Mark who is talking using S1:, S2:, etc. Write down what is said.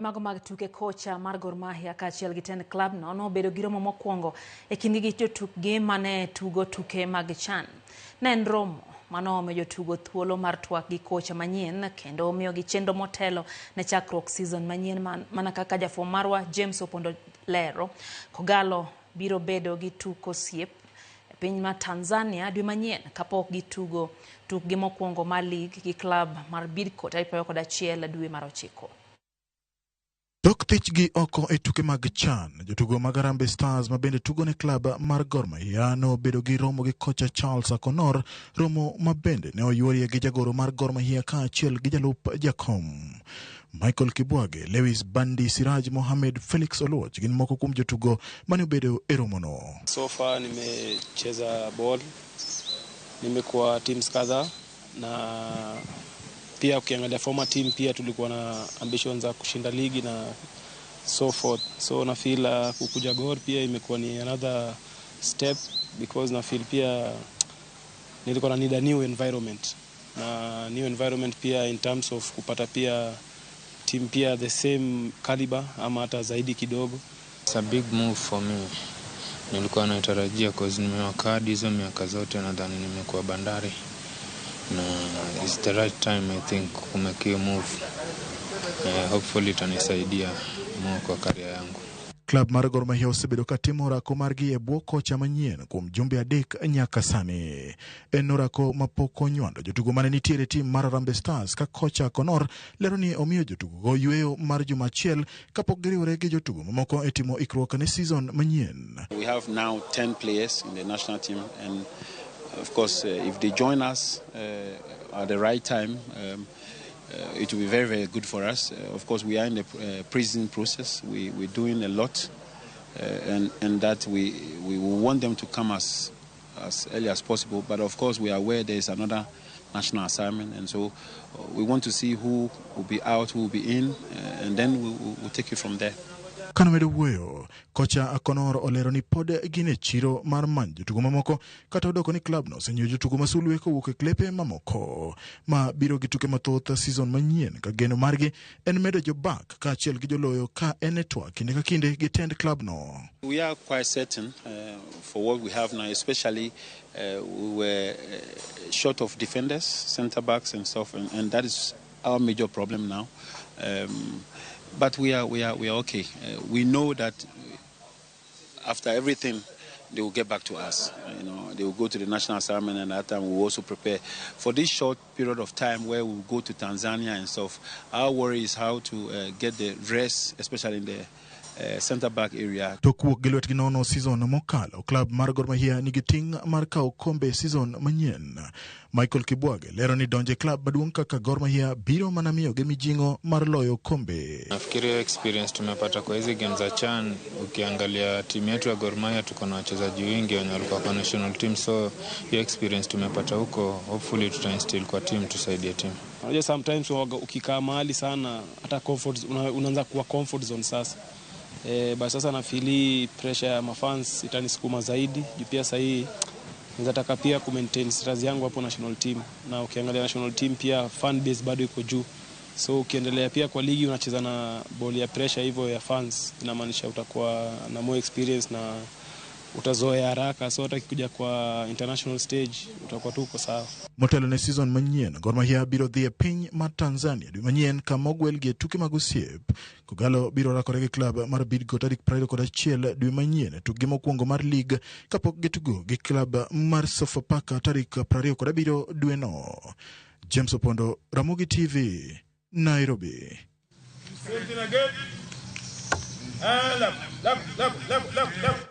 S1: Mago mag tuke kocha mar Gor Mahia kaachiel gi tend klabno nobedo gi romo mokwongo e kindgi gi jotukgi mane tugo tuke mag CHAN. Ne en romo manoomiyo jotugo thuolo mar twak gi kocha manyien kendo miyogi chenro motelo ne chakruok season manyien mana kaka jafwambo marwa James Opondo lero. Kogalo biro bedo gi tuk osiep e piny mar Tanzania dwe manyien kapok gitugo tukgi mokwongo mar lig gi klab mar Bidco tarik 21 dwe mar ochiko.
S2: Tok thichgi oko e tuke mag CHAN, jotugo mag Harambee Stars ma bende tugo ne klab mar Gor Mahia nobedo gi romo gi kocha Charles Akonor, romo ma bende ne oyuorie gi jagoro mar Gor Mahia kaachiel gi jalup jakom. Michael Kibwage, Lewis Bandi, Siraj Mohamed, Felix Oluoch gin moko kuom jotugo mane obedo e romono.
S3: So far nimecheza ball, nimekuwa teams kadhaa na pia ukiangalia former team pia tulikuwa na ambitions za kushinda ligi na so forth, so na feel kukuja Gor pia imekuwa ni another step because na feel pia nilikuwa na need a new environment na new environment pia in terms of kupata pia team pia the same caliber ama hata zaidi kidogo.
S4: It's a big move for me. Nilikuwa naitarajia cause nimework hadi hizo miaka zote, nadhani nimekuwa Bandari na it's the right time, I think, kumake hiyo move. Hopefully itanisaidia more kwa career yangu.
S2: Klab mar Gor Mahia osebedo ka timo orako margi e bwo kocha manyien kuom jumbe 3 nyaka sani. En orako mapok onywando jotugo mane nitiere e tim mar Harambee Stars ka kocha Konor lero ni omiyo jotugogo yueyo mar juma achiel kapok giriwore gi jotugo mamoko e timo ikruok ne season manyien.
S5: We have now 10 players in the national team, and of course if they join us at the right time, it will be very, very good for us. Of course, we are in the pre-season process. We're doing a lot, and that we will want them to come as early as possible. But of course, we are aware there is another national assignment, and so we want to see who will be out, who will be in, and then we'll take it from there.
S2: Kanomedo wuoyo, kocha Akonor olero ni pod gin e chiro mar manyo jotugo mamoko kata odoko ni klabno osenyiewo jotugo masulwe kowuok e klepe mamoko ma biro gi tuke mathoth season manyien ka geno margi en medo jobak kaachiel gi joloyo ka en e twak kinde ka kinde gi tend klabno.
S5: We are quite certain for what we have now, especially we were short of defenders, centre backs and stuff, and that is our major problem now. But we are okay. We know that after everything, they will get back to us. They will go to the national assignment, and at that time we will also prepare for this short period of time where we will go to Tanzania and stuff. Our worry is how to get the rest, especially in the centre back area.
S2: Tok wuok gi lwetgi nono season mokalo, klab mar Gor Mahia nigi ting' mar kawo kombe season manyien. Michael Kibwage lero ni donjo e klab maduong' kaka Gor Mahia biro mana miyogi mijing'o mar loyo kombe.
S4: Nafikiri experience tumepata kwa hizi game za CHAN, ukiangalia timu yetu ya Gor Mahia tuko na wachezaji wengi wenye walikuwa kwa national team, so hiyo experience tumepata huko, hopefully tutainstill kwa team, tusaidie team.
S3: Unajua sometimes waga ukikaa mahali sana hata comfort, unaanza kuwa comfort zone sasa. Basi sasa nafeel pressure ya mafans itanisukuma zaidi juu pia sahii naweza taka pia ku maintain status yangu hapo national team, na ukiangalia national team pia fan base bado iko juu, so ukiendelea pia kwa ligi unacheza na ball ya pressure hivyo ya fans, inamaanisha utakuwa na more experience na utazoea haraka, so hata ukikuja kwa international stage utakuwa tu uko sawa.
S2: Motelo ne season manyien, Gor Mahia biro dhi e piny mar Tanzania dwe manyien kama ogwelgi e tuke mag osiep. Kogalo biro rakore gi klab mar Bidco tarik 21 dwe manyien e tukgi mokwongo mar lig kapok gitugo gi klab mar Sofapaka tarik 27 dweno. James Opondo, Ramogi TV, Nairobi.
S6: Same thing again. And left, left, left, left, left, left.